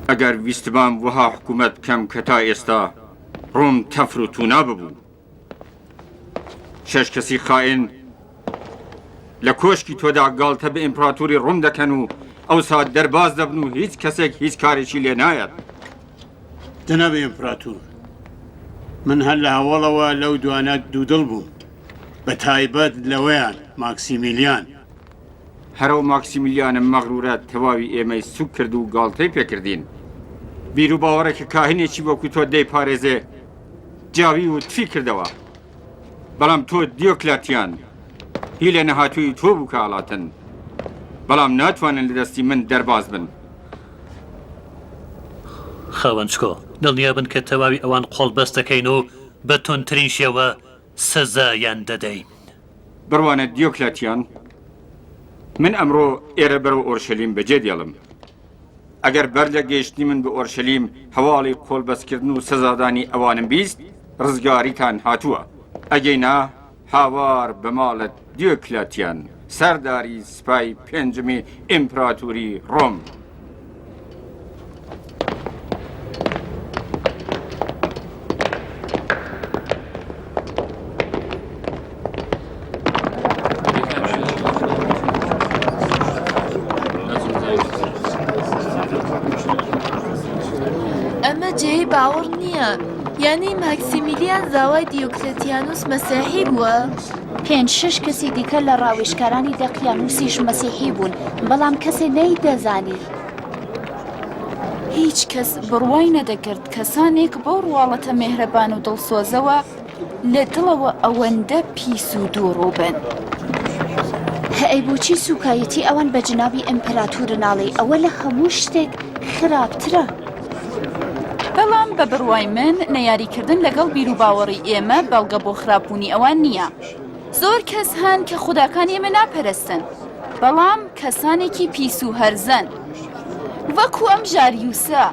ئەگەر ویستبام وەها حکوومەت بکەم کە تا ئێستا ڕۆم تەفر و توونا ببوو. شەش کەسی خائن لە کۆشکی تۆدا گاڵتە بە ئیمپراتوری ڕۆم دەکەن و ئەوسا دەرباز دەبن و هیچ کەسێک هیچ کارێکی لێ نایەت. جەنابی ئیمپراتور، من هەر لە هەوەڵەوە لەو دوانە دوودڵ بووم، بە تایبەت لەوەیان، ماکسیمیلیان. هەر ئەو ماکسیمیلیانە مەغرورە تەواوی ئێمەی سوک کرد و گاڵتەی پێکردین. بیروباوەڕێک کە کاهینێکی وەکو تۆ دەیپارێزێ جاوی و تفی کردەوە. بەڵام تۆ دیۆکلاتیان، هی لە نەهاتوویی تۆ بوو کە هەڵاتن. بەڵام ناتوانن لە دەستی من دەرباز بن. خاوەن شکۆ، دڵنیابن کە تەواوی ئەوان قۆڵبەست دەکەین و بە توندترین شێوە سزایان دەدەین. بڕوانە دیۆکلاتیان، من ئەمڕۆ ئێرە بەرەو ئۆرشەلیم بەجێ دێڵم. ئەگەر بەر لە گەیشتنی من بە ئۆرشەلیم هەواڵی قۆڵبەستکردن و سزادانی ئەوانم 20، ڕزگاریتان هاتووە. ئەگەینا هاوار بە ماڵت دیۆکلاتیان، سەرداری سپای پێنجمی ئیمپراتوری ڕۆم. ئەمە جێی باوەڕ نییە. یانی ماکسیمیلیان زاوای دیۆکلەتیانوس مەسیحی بووە؟ پێنج شەش کەسی دیکە لە ڕاوێژکارانی دەقیانوسیش مەسیحی بوون، بەڵام کەسێ نەیدەزانی. هیچ کەس بڕوای نەدەکرد کەسانێک بەو ڕواڵەتە مێهرەبان و دڵسۆزەوە لە دڵەوە ئەوەندە پیس و دووڕوو بن. ئەی بۆچی سووکایەتی ئەوان بە جنابی ئیمپراتور ناڵێی؟ ئەوە لە هەموو شتێک خراپترە. بەڵام بە بڕوای من نەیاریکردن لەگەڵ بیروباوەڕی ئێمە بەڵگە بۆ خراپبوونی ئەوان نییە. زۆر کەس هەن کە خوداکانی ئێمە ناپەرستن، بەڵام کەسانێکی پیس و هەرزەن. وەکو ئەم ژاریوسە.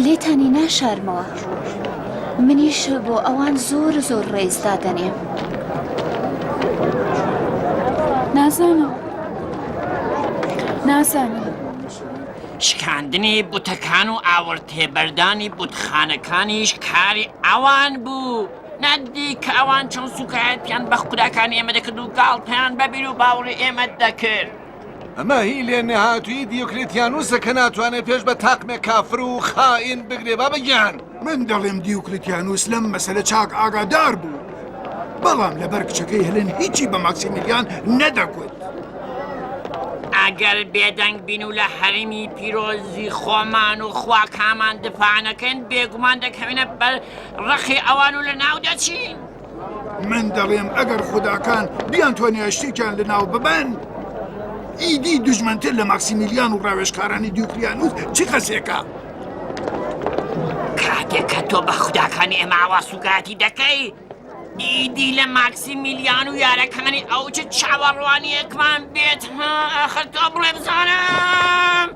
لێتانی ناشارمەوە منیش بۆ ئەوان زۆر زۆر ڕێز دادەنێم. نازانم نازانم. شکاندنی بتەکان و ئاوڕ تێبەردانی بتخانەکانیش کاری ئەوان بوو. نەتدی کە ئەوان چۆن سووکایەتیان بە خوداکانی ئێمە دەکرد و گاڵتەیان بە بیروباوەڕی ئێمە دەکرد. ئەمە هی لێ نەهاتوویی دیوکلیتیانوسە کە ناتوانێ پێش بە تاقمێک کافر و خائین بگرێ بابە گیان. من دەڵێم دیوکلیتیانوس لەم مەسەلە چاک ئاگادار بوو، بەڵام لەبەر کچەکەی هلن هیچی بە ماکسیمیلیان نەدەگوت. ئەگەر بێدەنگ بین و لە حەریمی پیرۆزی خۆمان و خواکامان دفاع نەکەین، بێگومان دەکەوینە بەر ڕقی ئەوان و لەناو دەچین. من دەڵێم ئەگەر خوداکان بیانتوانیایە شتێکیان لەناو ببەن، ئیدی دوژمنتر لە ماکسیمیلیان و ڕاوێژکارانی دیوکلیانوس چ کەسێکە؟ کاتێک کە تۆ بە خوداکانی ئێمە ئاوا سوکایەتی دەکەی، ئیدی لە ماکسیمیلیان و یارەکانی ئەو چ چاوەڕوانییەکمان بێت؟ ها، ئاخر تۆ بڵێ بزانم.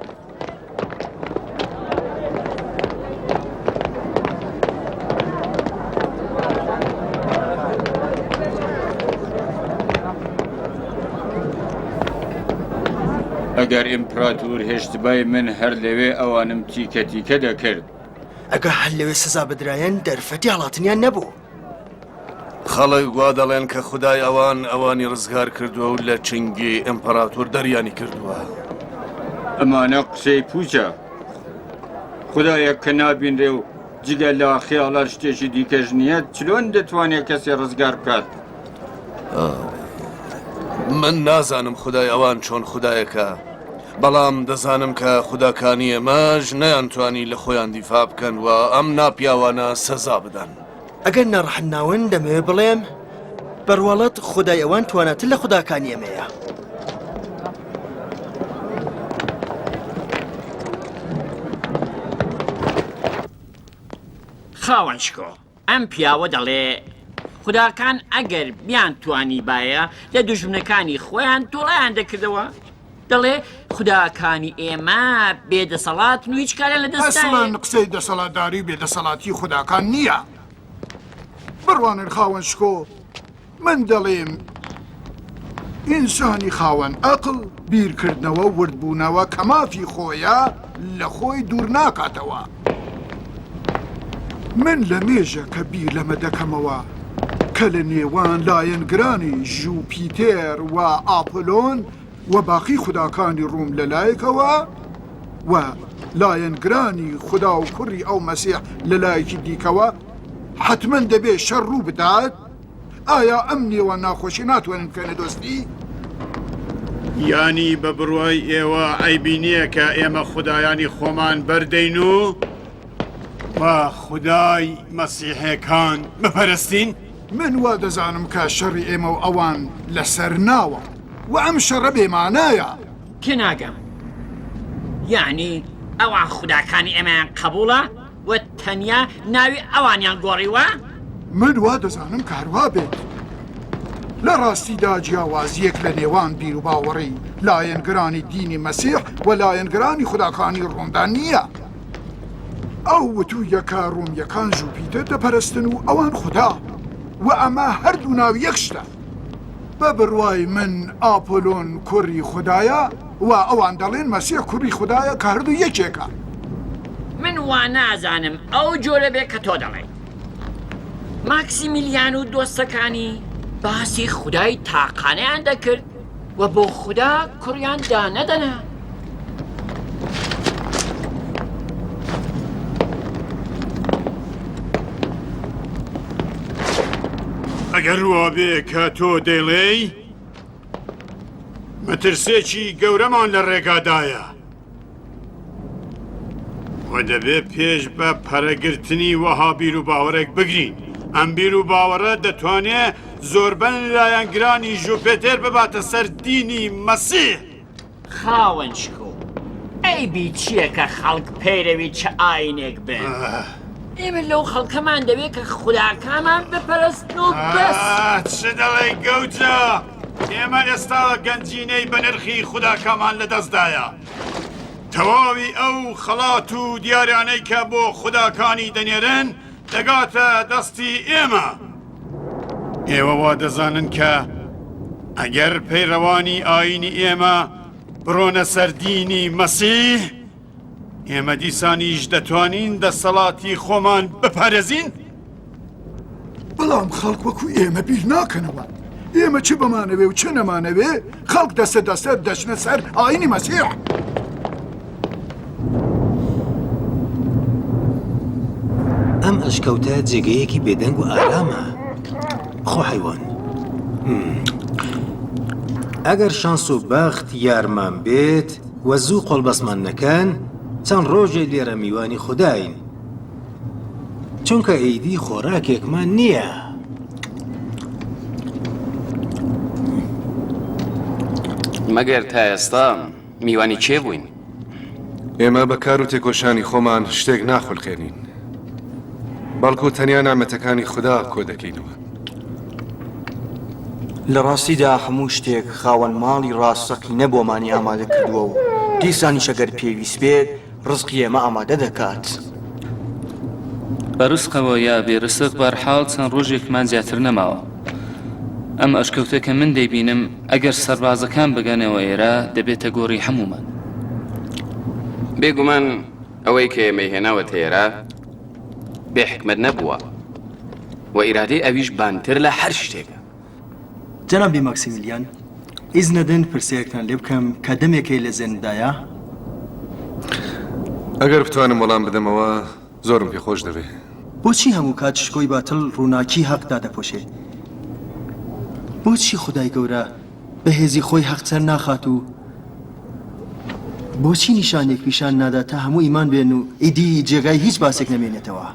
ئەگەر ئیمپراتور هێشتبای من هەر لەوێ ئەوانم تیکە تیکە دەکرد. ئەگە هەر لەوێ سزا بدرایەن دەرفەتی هەڵاتنیان نەبوو. خەڵک وا دەڵێن کە خودای ئەوان ئەوانی ڕزگار کردووە و لە چنگی ئیمپراتۆر دەریانی کردووە. ئەمانە قسەی پووچە. خودایەک کە نابینرێ و جگە لە خیاڵات شتێکی دیکەش نییە، چلۆن دەتوانێ کەسێ ڕزگار بکات؟ من نازانم خودای ئەوان چۆن خودایەکە، بەڵام دەزانم کە خوداکانی ئێمەش نەیانتوانی لە خۆیان دیفاع بکەن و ئەم ناپیاوانە سەزا بدەن. ئەگەر ناڕەحەت ناون دەمەوێ بڵێم بە ڕواڵەت خودای ئەوان تواناتر لە خوداکانی ئێمەیە. خاوەن شکۆ، ئەم پیاوە دەڵێ خوداکان ئەگەر بیانتوانیبایە لە دوژمنەکانی خۆیان تۆڵەیان دەکردەوە. دەڵێ خوداکانی ئێمە بێ دەسەڵاتن و هیچ کاریان لە دەست ئەسڵەن قسەی دەسەڵاتداری و بێ دەسەڵاتی خوداکان نییە. بڕوانن خاوەن شکۆ، من دەڵێم. ئینسانی خاوەن ئەقڵ، بیرکردنەوە و وردبوونەوە کە مافی خۆیە لە خۆی دوور ناکاتەوە. من لە مێژە کە بیر لەمە دەکەمەوە کە لە نێوان لایەنگرانی ژوپیتێر و ئاپۆلۆن و باقی خوداکانی ڕوم لە لایەکەوە و لایەنگرانی خودا و کوڕی ئەو مەسیح لە لایەکی دیکەوە حەتمەن دەبێ شەڕ ڕوو بدات، ئایا ئەم نێوان ناخۆشیە ناتوانن بکەنە دۆستی؟ یانی بە بڕوای ئێوە عەیبی نییە کە ئێمە خودایانی خۆمان بەردەین و و خودای مەسیحێکان بپەرستین؟ من وا دەزانم کە شەڕی ئێمە و ئەوان لەسەر ناوە و ئەم شەڕە بێ مانایە. تێناگەم یانی ئەوان خوداکانی ئێمەیان قەبووڵە و تەنیا ناوی ئەوانیان گۆڕیوە؟ من وا دەزانم کە هەروا بێت. لە ڕاستیدا جیاوازییەک لە نێوان بیروباوەڕی لایەنگرانی دینی مەسیح و لایەنگرانی خوداکانی ڕۆمدا نییە. ئەو وتوویە کە ڕۆمییەکان ژوپیتەر دەپەرستن و ئەوان خودا، و ئەمە هەردوو ناوی یەک شتە. بە بڕوای من ئاپۆلۆن کوڕی خودایە و ئەوان دەڵێن مەسیح کوڕی خودایە کە هەردوو یەکێکە. من وا نازانم ئەو جۆرە بێ کە تۆ دەڵێی. ماکسیمیلیان و دۆستەکانی باسی خودای تاقانەیان دەکرد و بۆ خودا کوڕیان دانەدەنا. ئەگەر وابێ کە تۆ دەیڵێی، مەترسێکی گەورەمان لە ڕێگادایە و دەبێ پێش بە پەرەگرتنی وەها بیروباوەڕێک بگرین. ئەم بیروباوەڕە دەتوانێ زۆربەن لایەنگرانی ژوپێتێر بباتە سەر دینی مەسیح. خاوەن شکۆ، عەیبی چییە کە خەڵک پەیرەوی چ ئاینێک بن؟ ئێمە لەو خەڵکەمان دەوێ کە خوداکانمان بپەرستن و بەس. چ دەڵێی گەوجە؟ ئێمە ئێستا گەنجینەی بەنرخی خوداکامان لەدەستدایە. تەواوی ئەو خەڵات و دیاریانەی کە بۆ خوداکانی دەنێرن دەگاتە دەستی ئێمە. ئێوە وا دەزانن کە ئەگەر پەیڕەوانی ئایینی ئێمە بڕۆنە سەر دینی مەسیح، ئێمە دیسانیش دەتوانین دەسەڵاتی خۆمان بپارێزین؟ بەڵام خەڵک وەکو ئێمە بیر ناکەنەوە. ئێمە چ بمانەوێ و چ نەمانەوێ، خەڵک دەستە دەستە دەچنە سەر ئایینی مەسیح. ئەم ئەشکەوتە جێگەیەکی بێدەنگ و ئارامە. خۆ حەیوان. ئەگەر شانس و بەخت یارمان بێت و زوو قۆڵبەستمان نەکەن، چەند ڕۆژێ لێرە میوانی خوداین. چونکە ئیدی خۆراکێکمان نییە. مەگەر تا ئێستا میوانی کێ بووین؟ ئێمە بە کار و تێکۆشانی خۆمان شتێک ناخولقێنین، بەڵکو تەنیا نامەتەکانی خودا کۆ دەکەینەوە. لە ڕاستیدا هەموو شتێک خاوەن ماڵی ڕاستەقینە بۆمانی ئامادە کردووە و دیسانیش ئەگەر پێویست بێت ڕزقی ئێمە ئامادە دەکات. بە ڕزقەوە یا بێ ڕزق بەرحاڵ چەند ڕۆژێکمان زیاتر نەماوە. ئەم ئەشکەوتە کە من دەیبینم ئەگەر سەربازەکان بگەنەوە ئێرە دەبێتە گۆڕی هەموومان. بێگومان ئەوەی کە ئێمەی هێناوەتە ئێرە بێ حیکمەت نەبووە و ئیرادەی ئەویش بانتر لە هەر شتێکە. جەنابی ماکسیمیلیان، ئیزنەدەن پرسیارێکتان لێ بکەم کە دەمێکەی لە زێنمدایە؟ ئەگەر بتوانم وەڵام بدەمەوە زۆرم پێ خۆش دەبێ. بۆچی هەموو کات شکۆی باتڵ ڕووناکی هەق دادەپۆشێ؟ بۆچی خودای گەورە بە هێزی خۆی هەق سەر ناخات و بۆچی نیشانێک پیشان نادا تا هەموو ئیمان بێن و ئیدی جێگای هیچ باسێک نەمێنێتەوە؟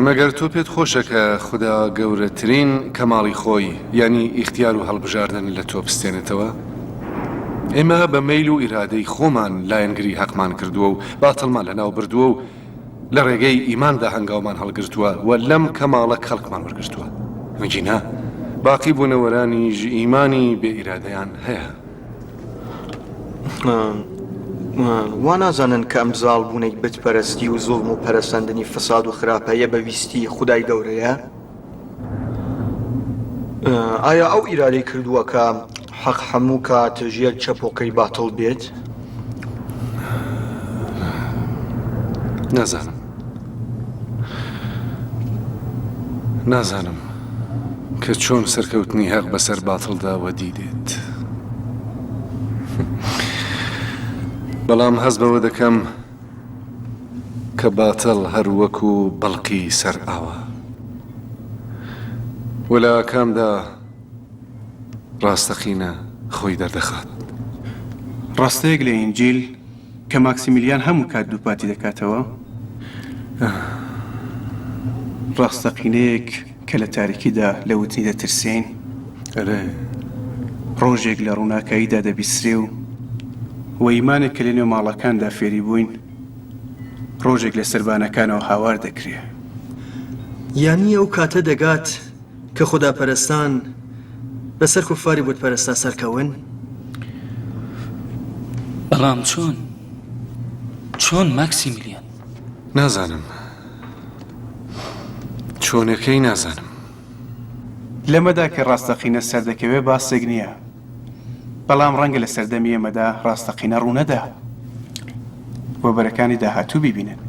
مەگەر تۆ پێت خۆشە کە خودا گەورەترین کەماڵی خۆی یانی ئیختیار و هەڵبژاردن لە تۆ بستێنێتەوە؟ ئێمە بە مەیل و ئیرادەی خۆمان لایەنگری هەقمان کردووە و باتڵمان لەناو بردووە و لە ڕێگەی ئیماندا هەنگاومان هەڵگرتووە و لەم کەماڵە کەڵکمان وەرگرتووە. ئەگینا باقی بوونەوەرانیش ئیمانی بێ ئیرادەیان هەیە. وا نازانن کە ئەم زاڵبوونەی بتپەرستی و زوڵم و پەرەسەندنی فساد و خراپەیە بە ویستی خودای گەورەیە؟ ئایا ئەو ئیرادەی کردووە کە حەق هەموو کات ژێر چەپۆکەی باتڵ بێت؟ نازانم. نازانم کە چۆن سەرکەوتنی هەق بەسەر باتڵدا وەدی دێت. بەڵام هەست بەوە دەکەم کە باتڵ هەر وەکو بڵقی سەر ئاوە و لە ئاکامدا ڕاستەقینە خۆی دەردەخات. ڕستەیەک لە ئینجیل کە ماکسیمیلیان هەموو کات دووپاتی دەکاتەوە، ڕاستەقینەیەک کە لە تاریکیدا لە وتنی دەترسێین، ئەرێ. ڕۆژێک لە ڕووناکاییدا دەبیسترێ و و ئیمانێک کە لەنێو ماڵەکاندا فێری بووین، ڕۆژێک لە سەربانەکانەوە هاوار دەکرێ. یانی ئەو کاتە دەگات کە خوداپەرستان بەسەر کوفاری بتپەرستا سەرکەون؟ بەڵام چۆن؟ چۆن ماکسیمیلیان؟ نازانم. چۆنەکەی نازانم. لەمەدا کە ڕاستەقینە سەردەکەوێ باسێک نییە. بەڵام ڕەنگە لە سەردەمی ئێمەدا ڕاستەقینە ڕوونەدا و بەرەکانی داهاتوو بیبینن.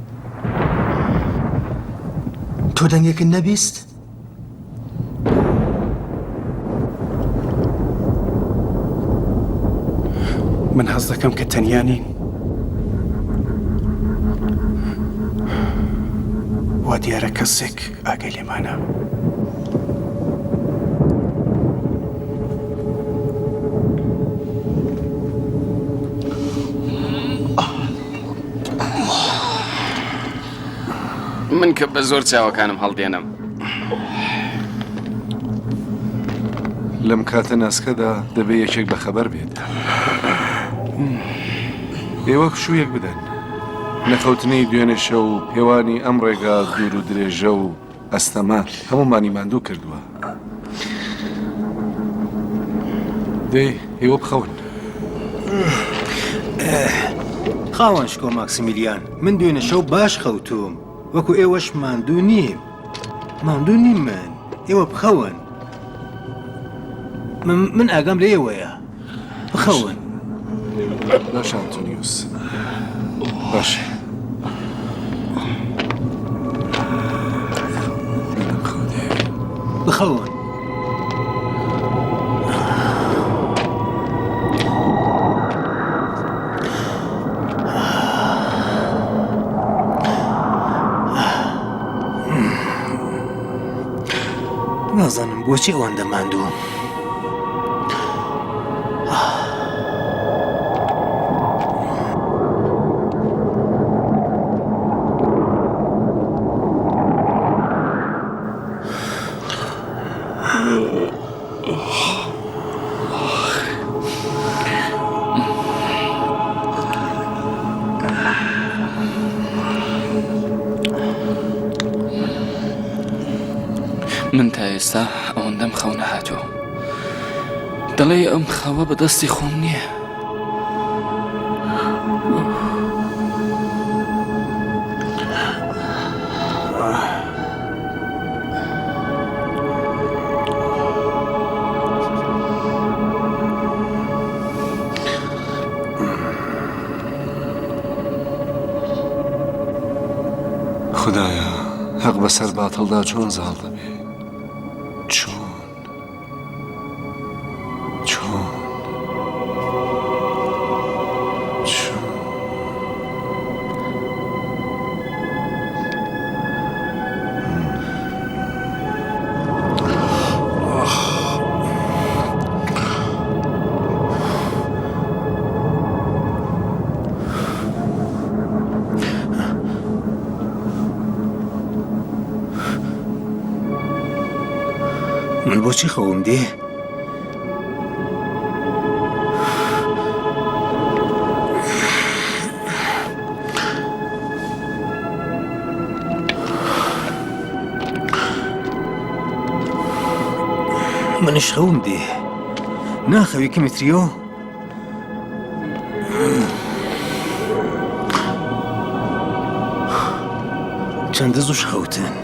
تۆ دەنگێکت نەبیست؟ من هەست دەکەم کە تەنیا نین. وا دیارە کەسێک ئاگای لێمانە. من کە بە زۆر چاوەکانم هەڵدێنم. لەم کاتە ناسکەدا دەبێ یەکێک بەخەبەر بێت. ئێوە پشوویەک بدەن. نەخەوتنی دوێنێ شەو و پێوانی ئەم ڕێگا دوور و درێژە و ئەستەمە هەموومانی ماندوو کردووە. دەی ئێوە بخەون. خاوەن شکۆ ماکسیمیلیان، من دوێنێ شەو باش خەوتووم. وەکو ئێوەش ماندوو نیم. ماندوو نیم من. ئێوە بخەون. من من ئاگام لە ئێوەیە. بخەون. باشە ئەنتۆنیوس. باشە. بخەون. نازانم بۆچی ئەوەندە ماندووم. من تا ئێستا ئەوەندەم خەو نەهاتووە دەڵێ ئەم خەوە بە دەستی خۆم نییە. خودایە هەق بەسەر باتڵدا چۆن زاڵ دەبێ چۆن چۆن چۆن من بۆچی خەوم دێ؟ منیش خەوم دێ. ناخەوی کمیتریۆ؟ چەندە زووش خەوتن.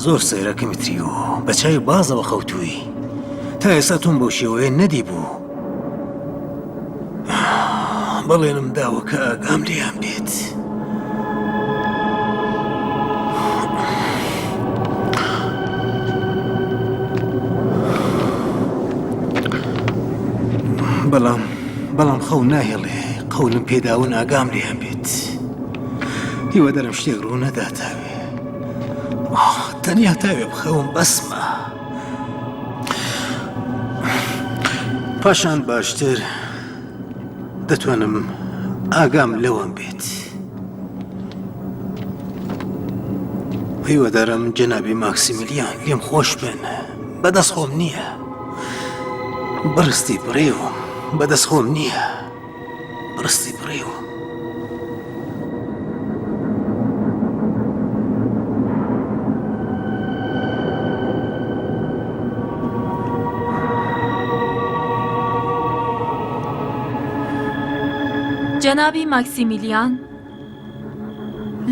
زۆر سەیرە کمیتریۆ، بە چاوی بازەوە خەوتووی. تا ئێستا تۆم بەو شێوەیە نەدیبوو. بەڵێنم داوە کە ئاگام لێیان بێت. بەڵام بەڵام خەو ناهێڵێ قەولم پێداون ئاگام لێیان بێت. هیوادارم شتێک ڕوو نەدا تاوێ. تەنیا تاوێ بخەوم بەسمە. پاشان باشتر دەتوانم ئاگام لەوان بێت. هیوادارم جەنابی ماکسیمیلیان لێم خۆش بن. بەدەست خۆم نییە. بڕستی بڕیوم. بەدەست خۆم نییە. بڕستی بڕیوم. جەنابی ماکسیمیلیان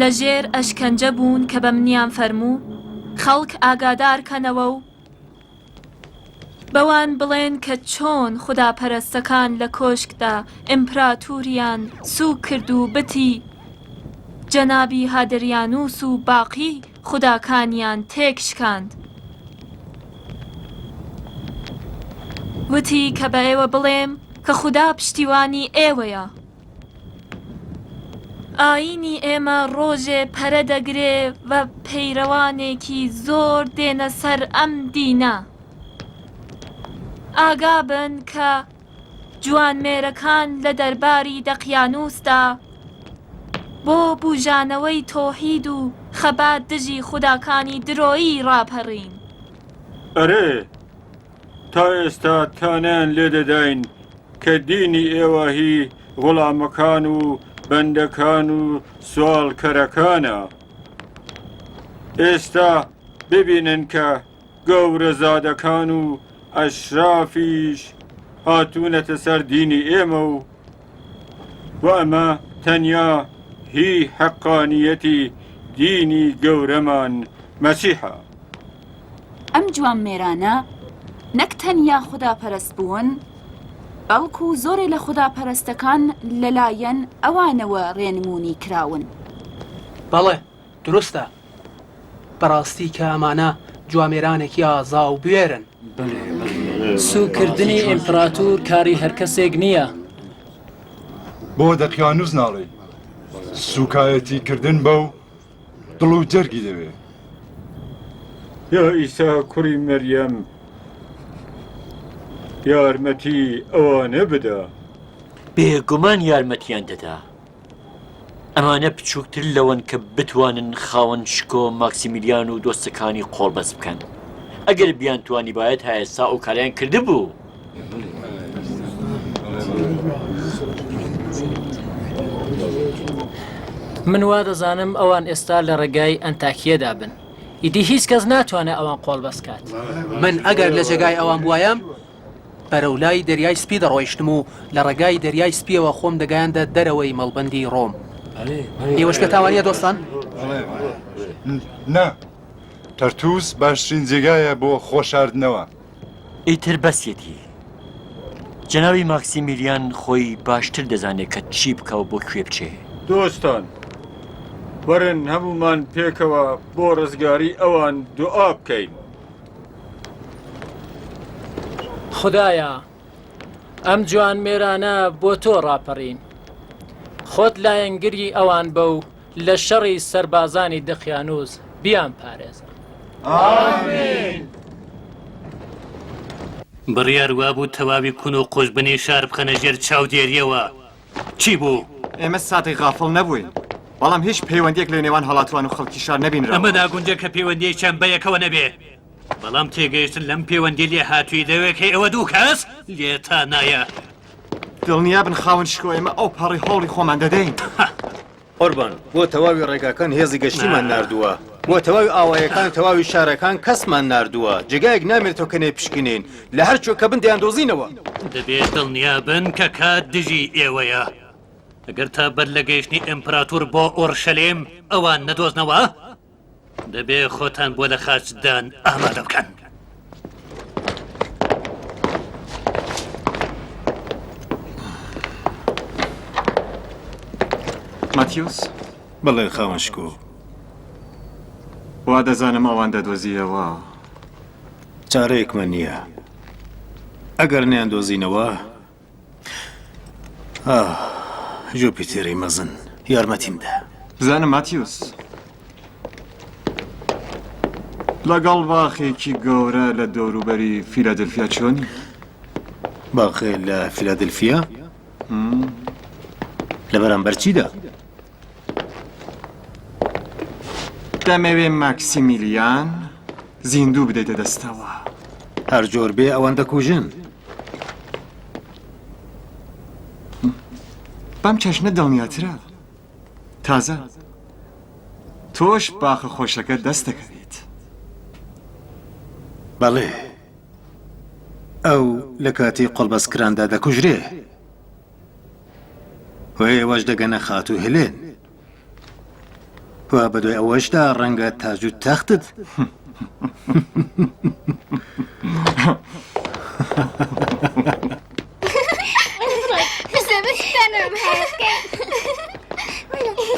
لە ژێر ئەشکەنجە بوون کە بە منیان فەرموو خەڵک ئاگادار کەنەوە و بەوان بڵێن کە چۆن خوداپەرستەکان لە کۆشکدا ئیمپراتوریان سووک کرد و بتی جەنابی هادریانوس و باقی خوداکانیان تێک شکاند. وتی کە بە ئێوە بڵێم کە خودا پشتیوانی ئێوەیە. ئایینی ئێمە ڕۆژێ پەرە دەگرێ و پەیرەوانێکی زۆر دێنە سەر ئەم دینە. ئاگا بن کە جوانمێرەکان لە دەرباری دەقیانووسدا بۆ بووژانەوەی تۆحید و خەبات دژی خوداکانی درۆیی ڕاپەڕین. ئەرێ تا ئێستا تانەیان لێ دەداین کە دینی ئێوە هی غوڵامەکان و بەندەکان و سواڵکەرەکانە. ئێستا ببینن کە گەورەزادەکان و ئەشرافیش هاتوونەتە سەر دینی ئێمە و و ئەمە تەنیا هی حەقانیەتی دینی گەورەمان مەسیحە. ئەم جوانمێرانە نەک تەنیا خوداپەرست بوون، بەڵکو زۆرێ لە خوداپەرستەکان لەلایەن ئەوانەوە ڕێنموونی کراون. بەڵێ، دروستە. بەڕاستی کە ئەمانە جوامێرانێکی ئازا و بوێرن. سووککردنی ئیمپراتور کاری هەر کەسێک نییە. بۆ دەقیانوس ناڵێی سووکایەتی کردن بەو دڵ و جەرگی دەوێ. یا عیسا کوڕی مەریەم یارمەتی ئەوانە بدە. بێگومان یارمەتیان دەدا. ئەمانە بچووکتر لەوەن کە بتوانن خاوەن شکۆ ماکسیمیلیان و دۆستەکانی قۆڵبەست بکەن. ئەگەر بیانتوانیبایە تا ئێستا ئەو کارەیان کردبوو. من وا دەزانم ئەوان ئێستا لە ڕێگای ئەنتاکیەدا بن. ئیدی هیچ کەس ناتوانێت ئەوان قۆڵبەست کات. من ئەگەر لە جێگای ئەوان بوایەم، بەرەو لای دەریای سپی دەڕۆیشتم و لە ڕێگای دەریای سپیەوە خۆم دەگەیاندە دەرەوەی مەڵبەندی ڕۆم. ئێوەش پێتان وانییە دۆستان؟ نا، تەرتوس باشترین جێگایە بۆ خۆشاردنەوە. ئیتر بەسیەتی. جەنابی ماکسیمیلیان خۆی باشتر دەزانێ کە چی بکا و بۆ کوێ بچێ. دۆستان، وەرن هەموومان پێکەوە بۆ ڕزگاری ئەوان دوعا بکەین. خودایە، ئەم جوانمێرانە بۆ تۆ ڕاپەڕین. خۆت لایەنگری ئەوان بە و لە شەڕی سەربازانی دقیانوس بیانپارێزە. ئامین. بڕیار وابوو تەواوی کون و قوژبنی شار بخەنە ژێر چاودێرییەوە. چی بوو؟ ئێمە ساتێک غافڵ نەبووین، بەڵام هیچ پەیوەندییەک لە نێوان هەڵاتووان و خەڵکی شار نەبینراوە. ئەمە ناگونجێ کە پەیوەندییەکیان بەیەکەوە نەبێ، بەڵام تێگەیشتن لەم پەیوەندییە لێهاتوویی دەوێ کەی ئەوە دووکەس لێتانایە. دڵنیابن خاوەن شکۆ ئێمە ئەوپەڕی هەوڵی خۆمان دەدەین. قوربان، بۆ تەواوی ڕێگاکان هێزی گەشتیمان ناردووە، بۆ تەواوی ئاوایەکان و تەواوی شارەکان کەسمان ناردووە، جێگایەک نامێنێتەوە کە نەیپشکنین، لە هەر کوێ کە بن دەیاندۆزینەوە. دەبێ دڵنیا بن کە کات دژی ئێوەیە. ئەگەر تا بەر لە گەیشتنی ئیمپراتور بۆ ئۆرشەلیم ئەوان نەدۆزنەوە. دەبێ خۆتان بۆ لە خاچ دان ئامادە بکەن. ماتیوس؟ بەڵێ خاوەن شکۆ. وا دەزانم ئەوان دەدۆزیەوە. چارەیەکمان نییە. ئەگەر نەیاندۆزینەوە، ئاه، ژوپیتێری مەزن، یارمەتیم دە. بزانە ماتیوس، لەگەڵ باخێکی گەورە لە دەوروبەری فیلادلفیا چۆنی؟ باخێ لە فیلادلفیا؟ لە بەرامبەر چیدا؟ دەمەوێ ماکسیمیلیان زیندوو بدەیتە دەستەوە. هەر جۆر بێ ئەوان دەکوژن. بەم چەشنە دڵنیاترە. تازە تۆش باخە خۆشەکە دەست دەکەویت. بەڵێ، ئەو لە کاتی قۆڵبەستکراندا دەکوژرێ. و ئێوەش دەگەنە خاتوو هێلێن. و بەدوای ئەوەشدا ڕەنگە تاج و تەختت.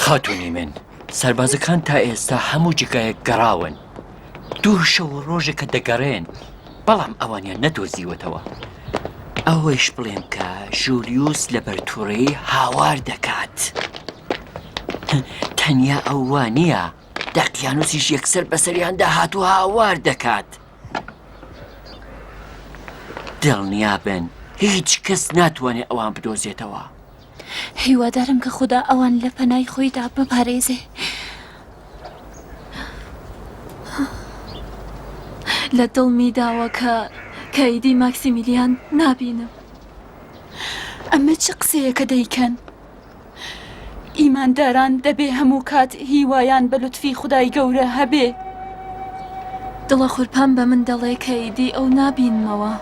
خاتونی من سەربازەکان تا ئێستا هەموو جێگایەک گەڕاون دوو شەو و ڕۆژێکە دەگەڕێن بەڵام ئەوانیان نەدۆزیوەتەوە ئەوەیش بڵێم کە ژولیوس لەبەر تووڕەیی هاوار دەکات تەنیا ئەو وا نییە دەقیانوسیش یەکسەر بەسەریاندا هات و هاوار دەکات دڵنیابن هیچ کەس ناتوانێت ئەوان بدۆزێتەوە. هیوادارم کە خودا ئەوان لە پەنای خۆیدا بپارێزێ. لە دڵمی داوە کە کە ئیدی ماکسیمیلیان نابینم. ئەمە چ قسەیەکە دەیکەن؟ ئیمانداران دەبێ هەموو کات هیوایان بە لوتفی خودای گەورە هەبێ. دڵەخورپەم بە من دەڵێ کە ئیدی ئەو نابینمەوە.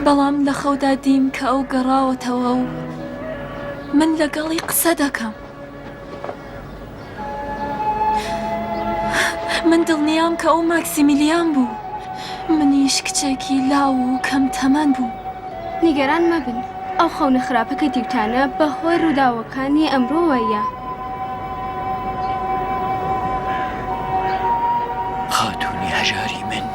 بەڵام لە خەودا دیم کە ئەو گەڕاوەتەوە و من لەگەڵی قسە دەکەم. من دڵنیام کە ئەو ماکسیمیلیان بوو. منیش کچێکی لاو و کەم تەمەن بووم. نیگەران مەبن، ئەو خەونە خراپە کە دیوتانە بە هۆی ڕووداوەکانی ئەمڕۆوەیە. خاتوونی هەژاری من.